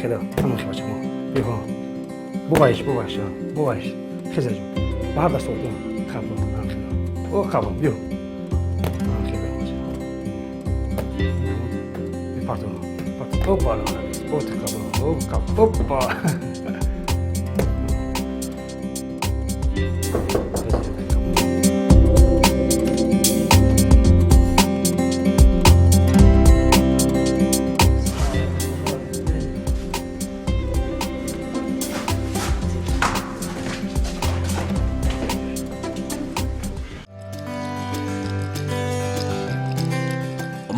Хеле ҳамин хел бача. Биё, бувайш, бувайш, бувайш, хеза ҷон, ба ҳар даст қабл ҳамин хел. О, қабл, биё, ҳамин хел бача. Бипартон. Опа, о, қабл, о, қабл, опа.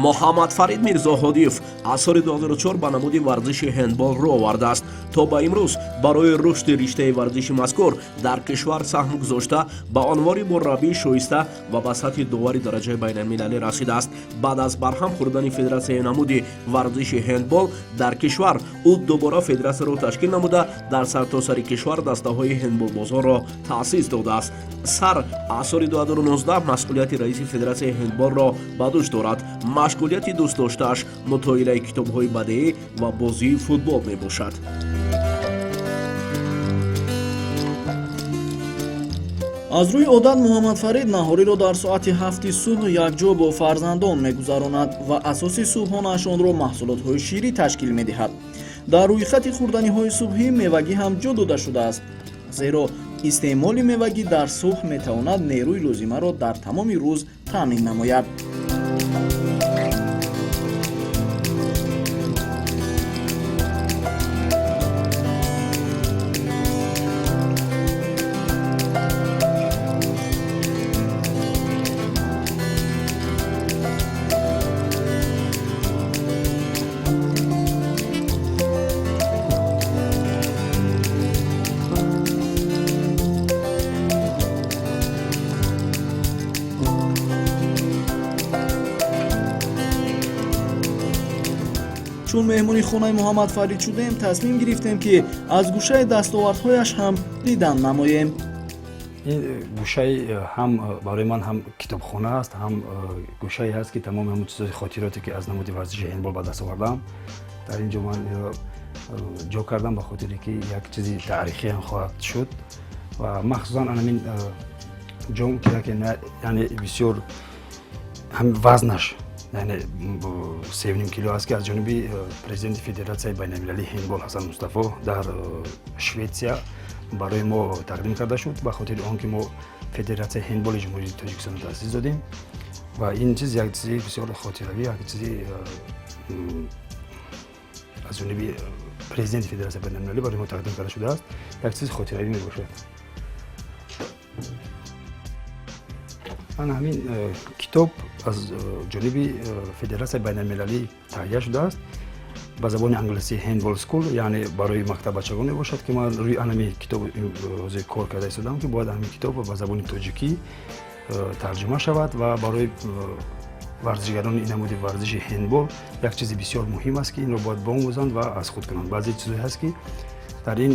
Муҳаммадфарид Мирзоҳодиев аз соли 2004 ба намуди варзиши ҳендбол рӯ овардааст. То ба имрӯз барои рушди риштаи варзиши мазкур дар кишвар саҳм гузошта, ба унвони мураббии шоиста ва ба сатҳи довари дараҷаи байналмилалӣ расидааст. Баъд аз барҳам хӯрдани федератсияи намуди варзиши ҳендбол дар кишвар, ӯ дубора федератсияро ташкил намуда, дар сартосари кишвар дастаҳои ҳендболбозонро таъсис додааст. Сар аз соли 2019 масъулияти раиси федератсияи ҳендболро ба дӯш дорад. Машғулияти дӯстдоштааш мутоилаи китобҳои бадеӣ ва бозии футбол мебошад. Аз рӯи одат Муҳаммадфарид наҳориро дар соати 7-и субҳ якҷо бо фарзандон мегузаронад ва асоси субҳонаашонро маҳсулотҳои ширӣ ташкил медиҳад. Дар рӯйхати хӯрданиҳои субҳӣ мевагӣ ҳам ҷо дода шудааст, зеро истеъмоли мевагӣ дар субҳ метавонад нерӯи лозимаро дар тамоми рӯз таъмин намояд. Чун меҳмони хонаи Муҳаммадфарид шудем, тасмим гирифтем, ки аз гӯшаи дастовардҳояш ҳам дидан намоем. Ин гӯшаи ҳам барои ман ҳам китобхона аст, ҳам гӯшае ҳаст, ки тамоми ҳамон чизои хотироте, ки аз намуди варзиши ҳендбол ба даст овардам, дар ин ҷо ман ҷо кардам, ба хотире ки як чизи таърихӣ ҳам хоҳад шуд. Ва махсусан анамин ҷом, ки яъне бисёр ҳам вазнаш, яъне 3,5 кило аст, ки аз ҷониби президенти Федератсияи байналмилалии ҳендбол Ҳасан Мустафо дар Шветсия барои мо тақдим карда шуд, ба хотири он ки мо Федератсияи ҳендболи Ҷумҳурии Тоҷикистонро таъсис додем. Ва ин чиз як чизи бисёр хотиравӣ, як чизи аз ҷониби президенти Федератсияи байналмилалӣ барои мо тақдим карда шудааст, як чизи хотиравӣ мебошад. Ана ҳамин китоб аз ҷониби Федератсияи байналмилалӣ таҳия шудааст ба забони англисӣ, Handball School, яъне барои мактаббачагон мебошад, ки ман рӯи анами китоб ҳозир кор карда истодам, ки бояд ҳамин китоб ба забони тоҷикӣ тарҷума шавад. Ва барои варзишгарони ин намуди варзиши ҳендбол як чизи бисёр муҳим аст, ки инро бояд биомӯзанд ва аз худ кунанд. Баъзе чизҳое ҳаст, ки дар ин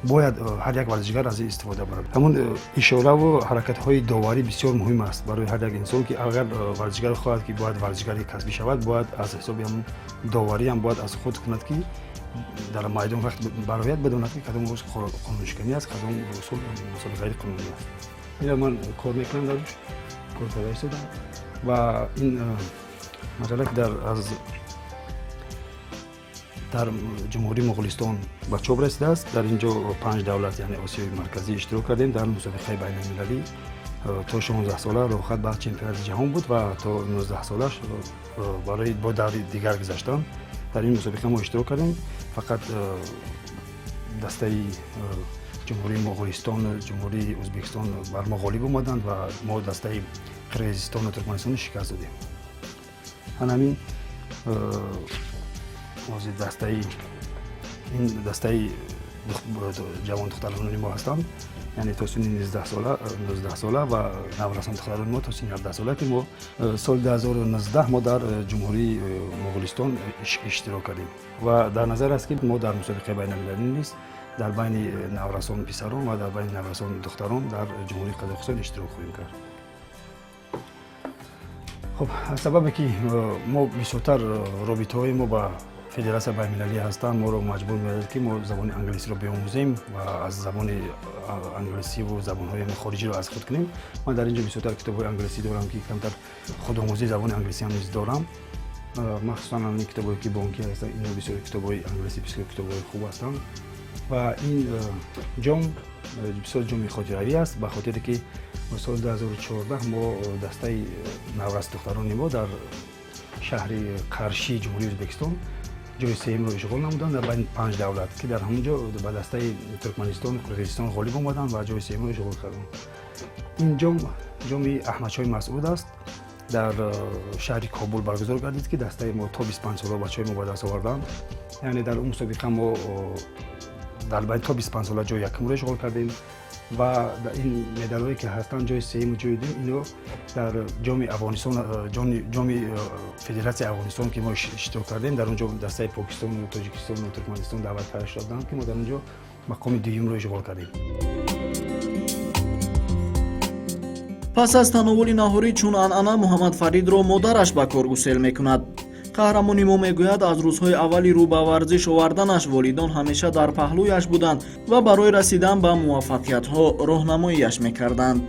бояд ҳар як варзишгар аз ин истифода барад. Ҳамон ишораву ҳаракатҳои доварӣ бисёр муҳим аст барои ҳар як инсон, ки агар варзишгар хоҳад, ки бояд варзишгари касбӣ шавад, бояд аз ҳисоби ҳамон доварӣ ҳам бояд аз худ кунад, ки дар майдон вақт барояд, бидонад, ки кадом рӯз қонуншиканӣ аст, кадом усул мисоли ғайриқонунӣ аст. Инро ман кор мекунам, дар кор карда истодам. Ва ин маҷалла, ки дар Ҷумҳурии Моғулистон ба чоп расидааст. Дар ин ҷо панҷ давлат, яъне Осиёи Марказӣ, иштирок кардем дар мусобиқаи байналмилалӣ. То 16 сола роҳхат ба чемпионати ҷаҳон буд ва то 19 солаш барои бо даври дигар гузаштан. Дар ин мусобиқа мо иштирок кардем. Фақат дастаи Ҷумҳурии Моғулистон, Ҷумҳурии Ӯзбекистон бар мо ғолиб омаданд ва мо дастаи Қирғизистону Туркманистону шикаст додем. Ҳамин ҳозир дастаи ин дастаи ҷавондухтарони мо ҳастанд, яъне то синни 19 сола, 19 сола ва наврасон духтарони мо то синни 17 сола, ки мо соли 2019 мо дар Ҷумҳурии Моғулистон иштирок кардем. Ва дар назар аст, ки мо дар мусобиқаи байналмилалӣ низ дар байни наврасон писарон ва дар байни наврасон духтарон дар Ҷумҳурии Қазоқистон иштирок хоҳем кард. Хуб, аз сабабе ки мо бисёртар робитаҳои мо ба Федератсия байналмилалӣ ҳастанд, моро маҷбур меорад, ки мо забони англисиро биомӯзем ва аз забони англисиву забонҳои хориҷиро аз худ кунем. Ман дар ин ҷо бисёртар китобҳои англисӣ дорам, ки камтар худомӯзии забони англисӣ ҳам низ дорам. Махсусан ин китобҳое, ки бонкӣ ҳастанд, ино бисёр китобҳои англисӣ, бисёр китобҳои хуб ҳастанд. Ва ин ҷом бисёр ҷоми хотиравӣ аст, ба хотире ки соли 2014 мо дастаи наврас духтарони мо дар шаҳри Қаршии Ҷумҳурии Ӯзбекистон ҷои сеюмро ишғол намуданд дар байни панҷ давлат, ки дар ҳамон ҷо ба дастаи Туркманистон, Қирғизистон ғолиб омаданд ва ҷои сеюмро ишғол карданд. Ин ҷом ҷоми Аҳмадшоҳи Масъуд аст, дар шаҳри Кобул баргузор гардид, ки дастаи мо то 25 сола бачаҳои мо ба даст оварданд. Яъне дар он мусобиқа мо дар байни то 25 сола ҷои якумро ишғол кардем ва ин медалҳое, ки ҳастанд, ҷои сеюму ҷои дуюм, ино дар ҷоми Афғонистон, ҷоми Федератсияи Афғонистон, ки мо иштирок кардем. Дар он ҷо дастаи Покистону Тоҷикистону Туркманистон даъват карда шуда буданд, ки мо дар он ҷо мақоми дуюмро ишғол кардем. Пас аз тановули наҳорӣ, чун анъана, Муҳаммадфаридро модараш ба кор гусел мекунад. Қаҳрамони мо мегӯяд, аз рӯзҳои аввали рӯ ба варзиш оварданаш волидон ҳамеша дар паҳлӯяш буданд ва барои расидан ба муваффақиятҳо роҳнамоияш мекарданд.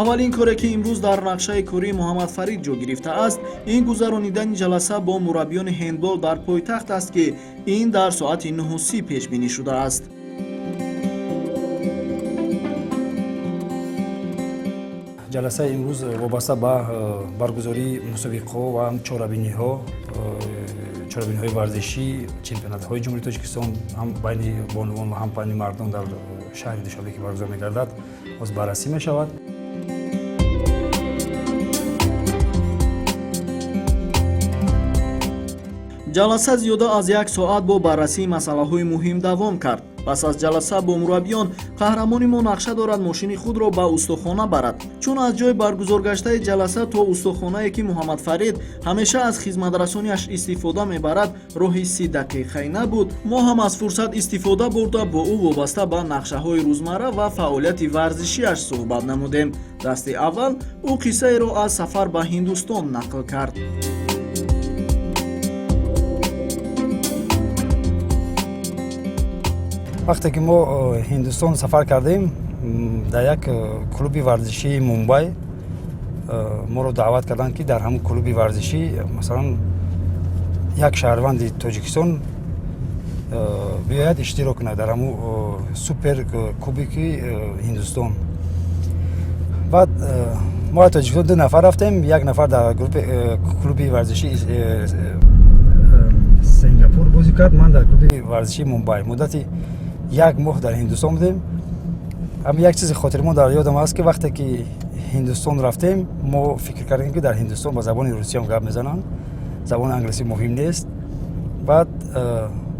Аввалин коре, ки имрӯз дар нақшаи кории Муҳаммадфарид ҷо гирифтааст, ин гузаронидани ҷаласа бо мураббиёни ҳендбол дар пойтахт аст, ки ин дар соати 9:30 пешбинӣ шудааст. Ҷаласаи имрӯз вобаста ба баргузории мусобиқаҳо ва чорабиниҳо, чорабиниҳои варзишӣ, чемпионатҳои Ҷумҳурии Тоҷикистон ҳам байни бонувон ва ҳам байни мардон дар шаҳри Душанбе, ки баргузор мегардад, боз баррасӣ мешавад. Ҷаласа зиёда аз як соат бо баррасии масъалаҳои муҳим давом кард. Пас аз ҷаласа бо мураббиён қаҳрамони мо нақша дорад мошини худро ба устохона барад, чун аз ҷои баргузоргаштаи ҷаласа то устохонае, ки Муҳаммадфарид ҳамеша аз хизматрасониаш истифода мебарад, роҳи 30 дақиқаӣ набуд. Мо ҳам аз фурсат истифода бурда, бо ӯ вобаста ба нақшаҳои рӯзмарра ва фаъолияти варзишиаш суҳбат намудем. Дасти аввал ӯ қиссаеро аз сафар ба Ҳиндустон нақл кард. Вақте ки мо Ҳиндустон сафар кардем, дар як клуби варзишии Мумбай моро даъват карданд, ки дар ҳамон клуби варзишӣ, масалан, як шаҳрванди Тоҷикистон биёяд, иштирок кунад дар ҳамон супер кубики Ҳиндустон. Баъд мо аз Тоҷикистон ду нафар рафтем. Як нафар дар клуби варзишии Сингапур бозӣ кард, ман дар клуби варзишии Мумбай. Муддати як моҳ дар Ҳиндустон будем. Ҳамин як чизи хотирмон дар ёдам аст, ки вақте ки Ҳиндустон рафтем, мо фикр кардем, ки дар Ҳиндустон ба забони русиям гап мезананд, забони англисӣ муҳим нест. Баъд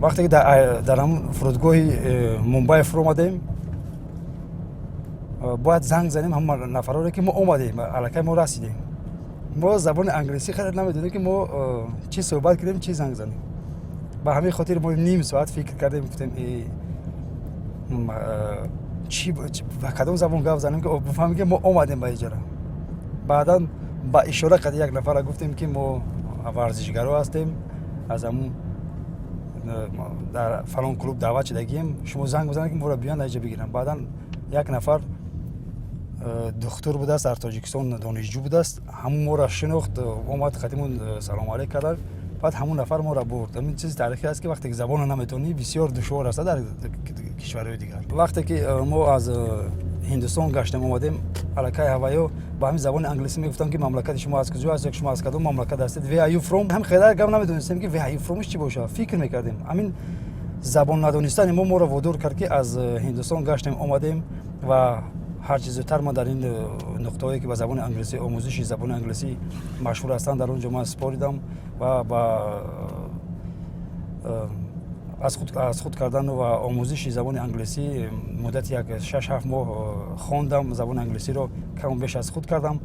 вақте ки дар ҳамон фурудгоҳи Мумбай фуромадем, бояд занг занем ҳама нафароре, ки мо омадем, аллакай мо расидем. Мо забони англисӣ хеле намедонем, ки мо чӣ суҳбат кунем, чӣ занг занем. Ба ҳамин хотир мо ним соат фикр кардем, гуфтем, чи ба кадом забон гап занем, ки бифаҳмем, ки мо омадем ба иҷора. Баъдан ба ишора қади як нафара гуфтем, ки мо варзишгаро ҳастем, аз ҳамун дар фалон клуб даъват шудагием, шумо занг бизанед, ки моро биён аиҷа бигиранд. Баъдан як нафар духтур будааст, дар Тоҷикистон донишҷӯ будааст, ҳамун моро шинохт, омад, қатимон салому алейк кард. Баъд ҳамун нафар моро бурд. Ҳамин чизи таърихӣ аст, ки вақте ки забонро наметавонӣ, бисёр душвор аст дар кишварҳои дигар. Вақте ки мо аз Ҳиндустон гаштем, омадем, аллакай ҳаваё ба ҳамин забони англисӣ мегуфтанд, ки мамлакати шумо аз куҷо аст ё шумо аз кадом мамлакат ҳастед, where are you from. Ҳам хеле гап намедонистем, ки where are you from чӣ бошад, фикр мекардем. Ҳамин забон надонистани мо моро водор кард, ки аз Ҳиндустон гаштем, омадем ва ҳарчи зудтар ма дар ин нуқтаҳое, ки ба забони англисӣ, омӯзиши забони англисӣ машҳур ҳастанд, дар он ҷо ман супоридам ва ба Аз худ кардан ва омӯзиши забони англисӣ муддати як 6-7 моҳ хондам, забони англисиро каму беш аз худ кардам.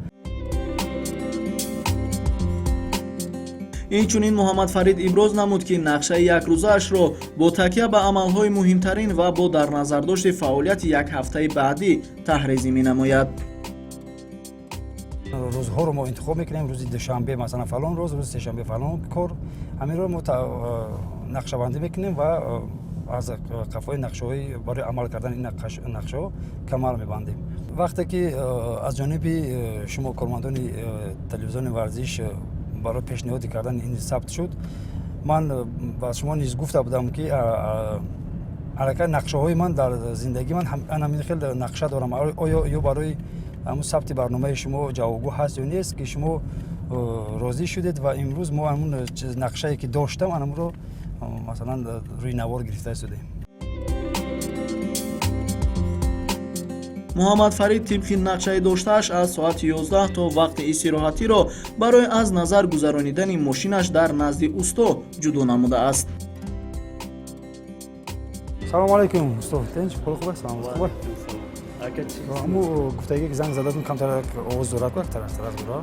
Инчунин Муҳаммадфарид иброз намуд, ки нақшаи якрӯзаашро бо такя ба амалҳои муҳимтарин ва бо дар назардошти фаъолияти як ҳафтаи баъдӣ таҳрезӣ менамояд. Рӯзҳоро мо интихоб мекунем: рӯзи душанбе, масалан, фалон рӯз, рӯзи сешанбе фалон кор. Ҳаминро мо нақшабандӣ мекунем ва аз қафои нақшаҳои барои амал кардани ин нақшаҳо камар мебандем. Вақте ки аз ҷониби шумо, кормандони телевизиони варзиш, барои пешниҳоди кардани ин сабт шуд, ман ба шумо низ гуфта будам, ки аллакай нақшаҳои ман дар зиндагии ман ҳамин хел нақша дорам. Оё ё барои ҳамун сабти барномаи шумо ҷавобгӯ ҳаст ё нест, ки шумо розӣ шудед ва имрӯз мо ҳамун нақшае ки доштам, анамро, масалан, рӯи навор гирифта истодем. Муҳаммадфарид тибқи нақшаи доштааш аз соати 11 то вақти истироҳатиро барои аз назар гузаронидани мошинаш дар назди усто ҷудо намудааст. Салому алайкум, усто. Тинч, ҳол хуб аст? Салом, хуб. Ҳаму гуфтагие, ки занг задатун, камтар овоз дорад, тарас тарас бура.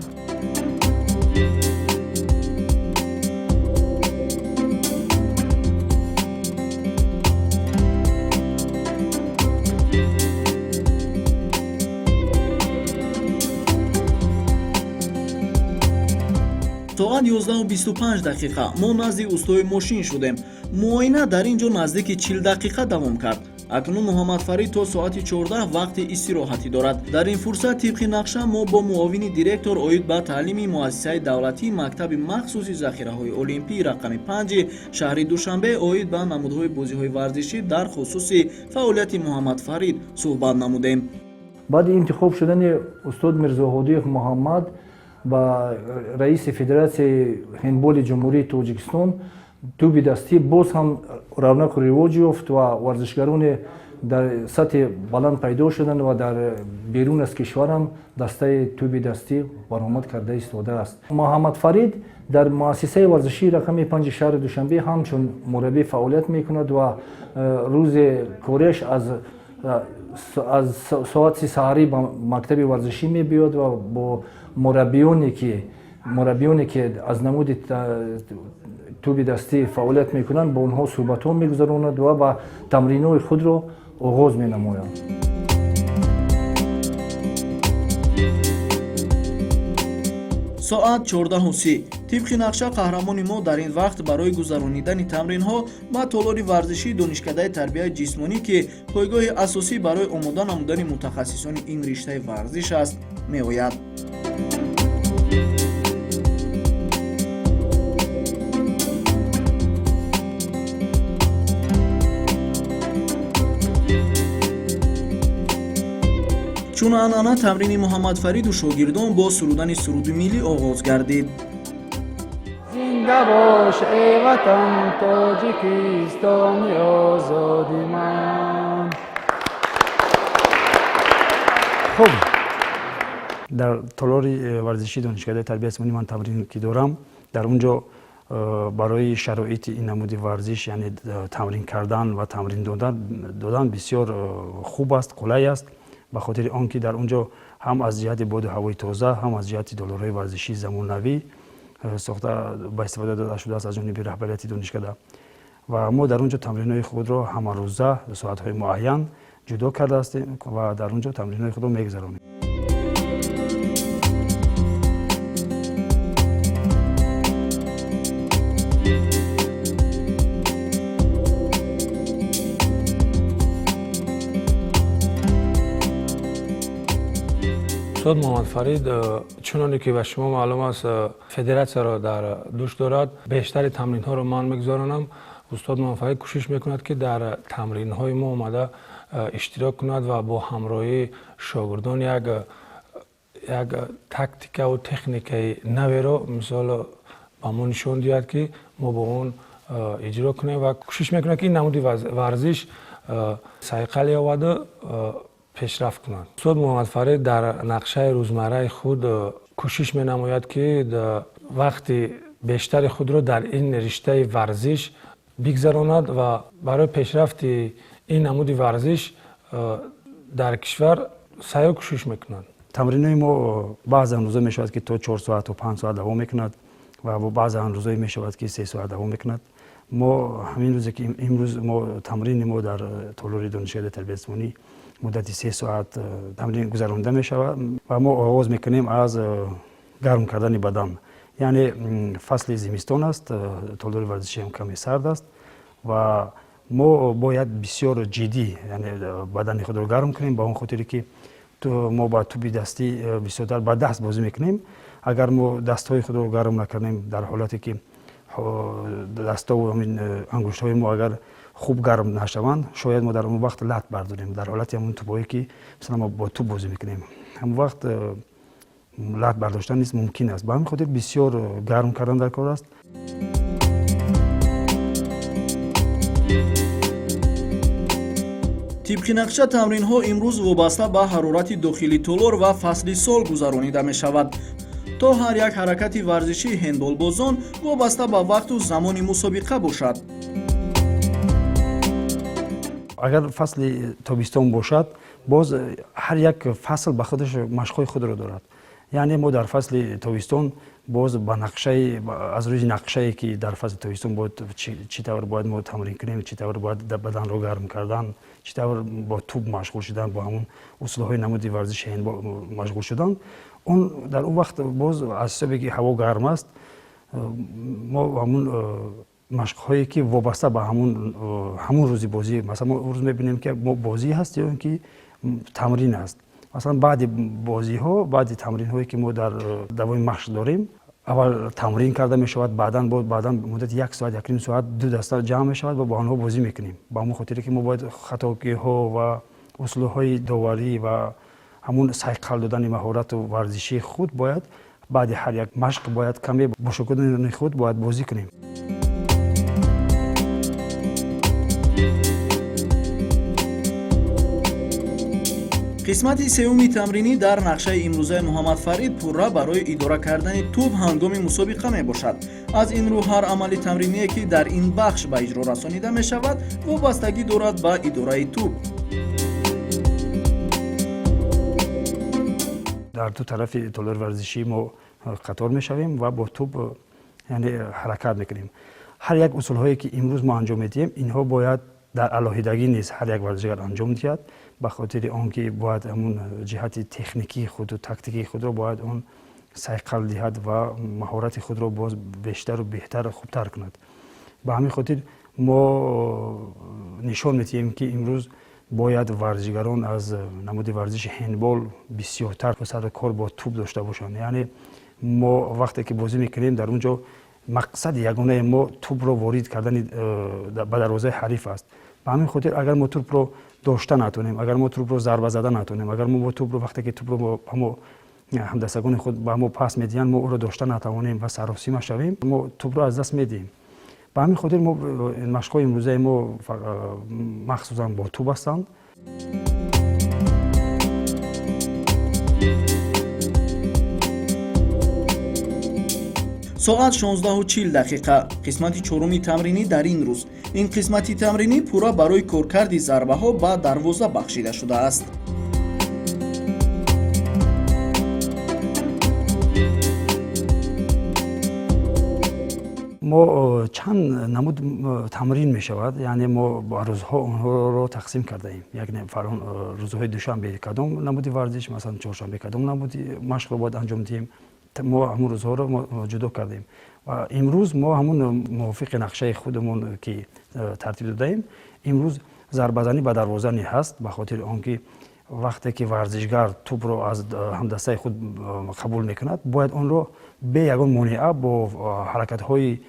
Соат 11:25 мо назди устои мошин шудем. Муоина дар ин ҷо наздики 40 дақиқа давом кард. Акнун Муҳаммадфарид то соати 14 вақти истироҳатӣ дорад. Дар ин фурсат тибқи нақша мо бо муовини директор оид ба таълими муассисаи давлатии мактаби махсуси захираҳои олимпӣ рақами 5 шаҳри Душанбе оид ба намудҳои бозиҳои варзишӣ, дар хусуси фаъолияти Муҳаммадфарид суҳбат намудем. Баъди интихоб шудани устод Мирзоҳодиев Муҳаммад ба раиси Федератсияи ҳендболи Ҷумҳурии Тоҷикистон, тӯби дастӣ боз ҳам равнақу ривоҷ ёфт ва варзишгароне дар сатҳи баланд пайдо шуданд ва дар берун аз кишварам дастаи тӯби дастӣ баромад карда истодааст. Муҳаммадфарид дар муассисаи варзишии рақами 5 шаҳри Душанбе ҳамчун мураббӣ фаъолият мекунад ва рӯзи кореш аз соати саҳарӣ ба мактаби варзишӣ мебиёд ва бо мураббиёне ки аз намуди тӯби дастӣ фаъолият мекунанд, бо онҳо суҳбатҳо мегузаронад ва ба тамринҳои худро оғоз менамояд. Соат 14:30. Тибқи нақша, қаҳрамони мо дар ин вақт барои гузаронидани тамринҳо ба толори варзишии Донишкадаи тарбияи ҷисмонӣ, ки пойгоҳи асосӣ барои омода намудани мутахассисони ин риштаи варзиш аст, меояд. Чун анъана, тамрини Муҳаммадфариду шогирдон бо сурудани суруди миллӣ оғоз гардид. Зинда бош, эй ватан, Тоҷикистони озоди ман. Хуб, дар толори варзишии Донишкадаи тарбияи ҷисмонӣ ман тамрин ки дорам, дар он ҷо барои шароити ин намуди варзиш, яъне тамрин кардан ва тамрин додан бисёр хуб аст, қулай аст, ба хотири он ки дар он ҷо ҳам аз ҷиҳати боду ҳавои тоза, ҳам аз ҷиҳати толорҳои варзишии замонавӣ сохта ба истифода дода шудааст аз ҷониби раҳбарияти донишкада. Ва мо дар он ҷо тамринҳои худро ҳамарӯза соатҳои муайян ҷудо карда ҳастем ва дар он ҷо тамринҳои худро мегузаронем. Устод Муҳаммадфарид, чуноне ки ба шумо маълум аст, федератсияро дар дӯш дорад. Бештари тамринҳоро ман мегузаронам. Устод Муҳаммадфарид кӯшиш мекунад, ки дар тамринҳои мо омада иштирок кунад ва бо ҳамроҳии шогирдон як тактикаву техникаи наверо, мисол, ба мо нишон диҳад, ки мо бо он иҷро кунем, ва кӯшиш мекунад, ки ин намуди варзиш сайқал ёваду пешрафт кунад. Устод Муҳаммадфарид дар нақшаи рӯзмарраи худ кӯшиш менамояд, ки вақти бештари худро дар ин риштаи варзиш бигзаронад ва барои пешрафти ин намуди варзиш дар кишвар саъю кӯшиш мекунад. Тамринҳои мо баъзан рӯза мешавад, ки то 4 соат, то 5 соат давом мекунад ва баъзан рӯзое мешавад, ки 3 соат давом мекунад. Мо ҳамин рӯзе, ки имрӯз мо тамрини мо дар толори Донишгоҳи тарбиятҷисмонӣ муддати 3 соат тамрин гузаронида мешавад ва мо оғоз мекунем аз гарм кардани бадан. Яъне фасли зимистон аст, толори варзишиам каме сард аст ва мо бояд бисёр ҷиддӣ, яъне бадани худро гарм кунем, ба он хотире ки мо ба тӯби дастӣ бисёртар ба даст бозӣ мекунем. Агар мо дастҳои худро гарм накардем, дар ҳолате ки дастову ангуштҳои мо агар хуб гарм нашаванд, шояд мо дар он вақт лат бардорем. Дар ҳолати ҳамон тӯбҳое, ки масалан мо бо тӯб бозӣ мекунем, ҳамон вақт лат бардоштан низ мумкин аст. Ба ҳамин хотир бисёр гарм кардан дар кор аст. Тибқи нақша, тамринҳо имрӯз вобаста ба ҳарорати дохили толор ва фасли сол гузаронида мешавад, то ҳар як ҳаракати варзишии ҳендболбозон вобаста ба вақту замони мусобиқа бошад. Агар фасли тобистон бошад, боз ҳар як фасл ба худаш машқҳои худро дорад. Яъне мо дар фасли тобистон боз ба нақшаи, аз рӯи нақшае, ки дар фасли тобистон бояд чӣ тавр бояд мо тамрин кунем, чӣ тавр бояд баданро гарм кардан, чӣ тавр бо тӯб машғул шудан, бо ҳамун усулҳои намуди варзиши ҳендбол машғул шудан, он дар он вақт боз аз ҳисобе ки ҳаво гарм аст, мо ҳамун машқҳое, ки вобаста ба ҳамун рӯзи бозӣ, масалан, мо рӯз мебинем, ки мо бозӣ ҳаст ё ин ки тамрин аст. Масалан, баъди бозиҳо, баъди тамринҳое, ки мо дар давоми машқ дорем, аввал тамрин карда мешавад, баъдан баъдан муддати як соат, 1,5 соат ду даста ҷамъ мешавад ва бо онҳо бозӣ мекунем. Ба ҳамон хотире ки мо бояд хатогиҳо ва услубҳои доварӣ ва ҳамун сайқал додани маҳорату варзишии худ бояд баъди ҳар як машқ бояд каме бо шогирдони худ бояд бозӣ кунем. Қисмати сеюми тамринӣ дар нақшаи имрӯзаи Муҳаммадфарид пурра барои идора кардани тӯб ҳангоми мусобиқа мебошад. Аз ин рӯ, ҳар амали тамриние, ки дар ин бахш ба иҷро расонида мешавад, вобастагӣ дорад ба идораи тӯб. Дар ду тарафи толори варзишӣ мо қатор мешавем ва бо тӯб, яъне, ҳаракат мекунем. Ҳар як усулҳое, ки имрӯз мо анҷом медиҳем, инҳо бояд дар алоҳидагӣ низ ҳар як варзишгар анҷом диҳад, ба хотири он ки бояд ҳамун ҷиҳати техникии худу тактикии худро бояд он сайқал диҳад ва маҳорати худро боз бештару беҳтар, хубтар кунад. Ба ҳамин хотир мо нишон медиҳем, ки имрӯз бояд варзишгарон аз намуди варзиши ҳендбол бисёртар сару кор бо тӯб дошта бошанд. Яъне мо вақте ки бозӣ мекунем, дар он ҷо мақсади ягонаи мо тӯбро ворид кардани ба дарвозаи ҳариф аст. Ба ҳамин хотир, агар мо тӯбро дошта натонем, агар мо тӯбро зарба зада натонем, агар мо бо тӯбро, вақте ки тӯбро ба мо ҳамдастагони худ ба мо пас медиҳанд, мо ӯро дошта натавонем ва саросима шавем, мо тӯбро аз даст медиҳем. Ба ҳамин хотир мо машқҳои имрӯзаи мо махсусан бо тӯб ҳастанд. Соат 16:40, қисмати чоруми тамринӣ дар ин рӯз. Ин қисмати тамринӣ пурра барои коркарди зарбаҳо ба дарвоза бахшида шудааст. Мо чанд намуд тамрин мешавад, яъне мо ба рӯзҳо онҳоро тақсим кардаем. Яъне фарон рӯзҳои душанбе кадом намуди варзиш, масалан, чоршанбе кадом намуди машқро бояд анҷом диҳем, мо ҳамун рӯзҳоро ҷудо кардем. Ва имрӯз мо ҳамун мувофиқи нақшаи худамон, ки тартиб додаем, имрӯз зарбазанӣ ба дарвоза не ҳаст, ба хотири он ки вақте ки варзишгар тӯбро аз ҳамдастаи худ қабул мекунад, бояд онро бе ягон монеа бо ҳаракатҳои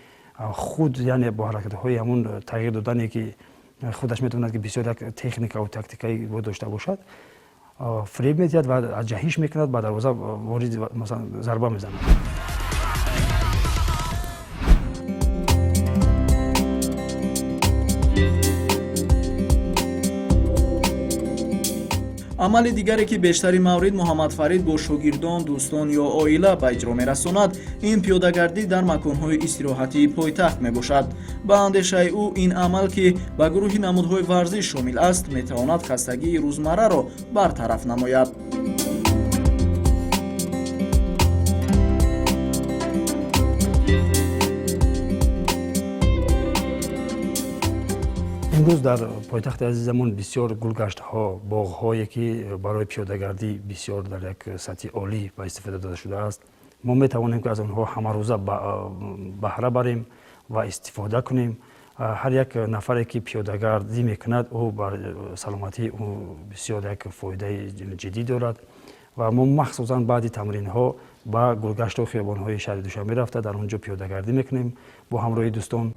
худ, яъне бо ҳаракатҳои ҳамун тағйир додане, ки худаш метавонад, ки бисёр як техникаву тактикаи дошта бошад, фиреб медиҳад ва ҷаҳиш мекунад, ба дарвоза ворид, масалан, зарба мезанад. Амали дигаре, ки бештари маврид Муҳаммадфарид бо шогирдон, дӯстон ё оила ба иҷро мерасонад, ин пиёдагардӣ дар маконҳои истироҳатии пойтахт мебошад. Ба андешаи ӯ, ин амал, ки ба гурӯҳи намудҳои варзиш шомил аст, метавонад хастагии рӯзмарраро бартараф намояд. Имрӯз дар пойтахти азизамон бисёр гулгаштҳо, боғҳое, ки барои пиёдагардӣ бисёр дар як сатҳи олӣ ба истифода дода шудааст. Мо метавонем, ки аз онҳо ҳамарӯза баҳра барем ва истифода кунем. Ҳар як нафаре, ки пиёдагардӣ мекунад, ӯ бар саломатии ӯ бисёр як фоидаи ҷиддӣ дорад. Ва мо махсусан баъди тамринҳо ба гулгашту хиёбонҳои шаҳри Душанбе рафта, дар он ҷо пиёдагардӣ мекунем бо ҳамроҳи дӯстон.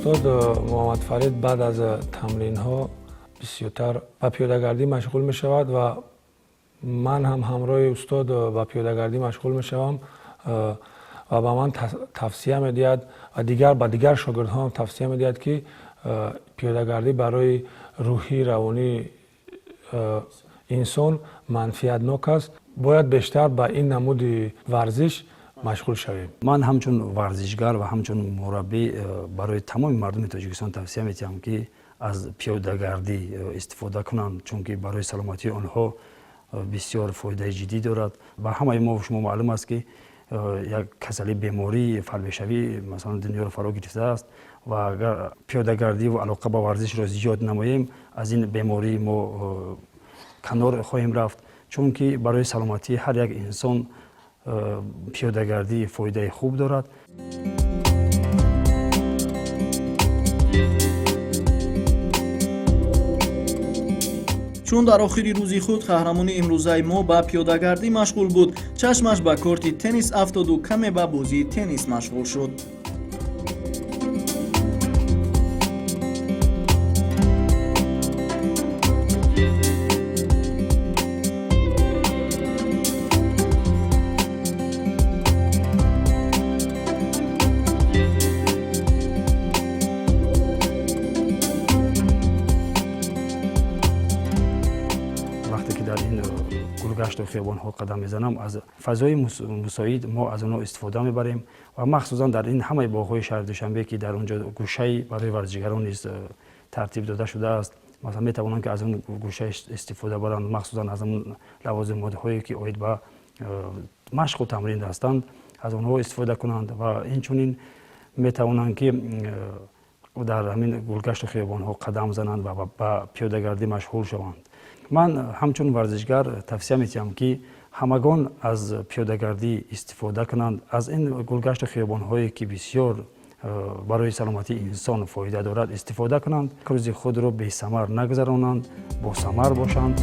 Устод Муҳаммадфарид баъд аз тамринҳо бисёртар ба пиёдагардӣ машғул мешавад ва ман ҳам ҳамроҳи устод ба пиёдагардӣ машғул мешавам ва ба ман тавсия медиҳад ва дигар ба дигар шогирдҳоам тавсия медиҳад, ки пиёдагардӣ барои рӯҳӣ, равонии инсон манфиатнок аст, бояд бештар ба ин намуди варзиш машғул шавем. Ман ҳамчун варзишгар ва ҳамчун мураббӣ барои тамоми мардуми Тоҷикистон тавсия медиҳам, ки аз пиёдагардӣ истифода кунанд, чунки барои саломатии онҳо бисёр фоидаи ҷиддӣ дорад. Ба ҳамаи мо шумо маълум аст, ки як касали, бемории фарбешавӣ, масалан, дунёро фаро гирифтааст ва агар пиёдагардӣ ва алоқа ба варзишро зиёд намоем, аз ин беморӣ мо канор хоҳем рафт, чунки барои саломатии ҳар як инсон пиёдагардӣ фоидаи хуб дорад. Чун дар охири рӯзи худ қаҳрамони имрӯзаи мо ба пиёдагардӣ машғул буд, чашмаш ба корти теннис афтоду каме ба бозии теннис машғул шуд. Вақте ки дар ин гулгашту хиёбонҳо қадам мезанам, аз фазои мусоид мо аз онҳо истифода мебарем ва махсусан дар ин ҳамаи боғҳои шаҳри Душанбе, ки дар он ҷо гӯшаи барои варзишгарон низ тартиб дода шудааст, масалан, метавонанд, ки аз он гӯша истифода баранд, махсусан аз он лавозимотҳое, ки оид ба машқу тамрин ҳастанд, аз онҳо истифода кунанд. Ва инчунин метавонанд, ки дар ҳамин гулгашту хиёбонҳо қадам зананд ва ба пиёдагардӣ машғул шаванд. Ман ҳамчун варзишгар тавсия медиҳам, ки ҳамагон аз пиёдагардӣ истифода кунанд, аз ин гулгашту хиёбонҳое, ки бисёр барои саломатии инсон фоида дорад, истифода кунанд, рӯзи худро бесамар нагузаронанд, босамар бошанд.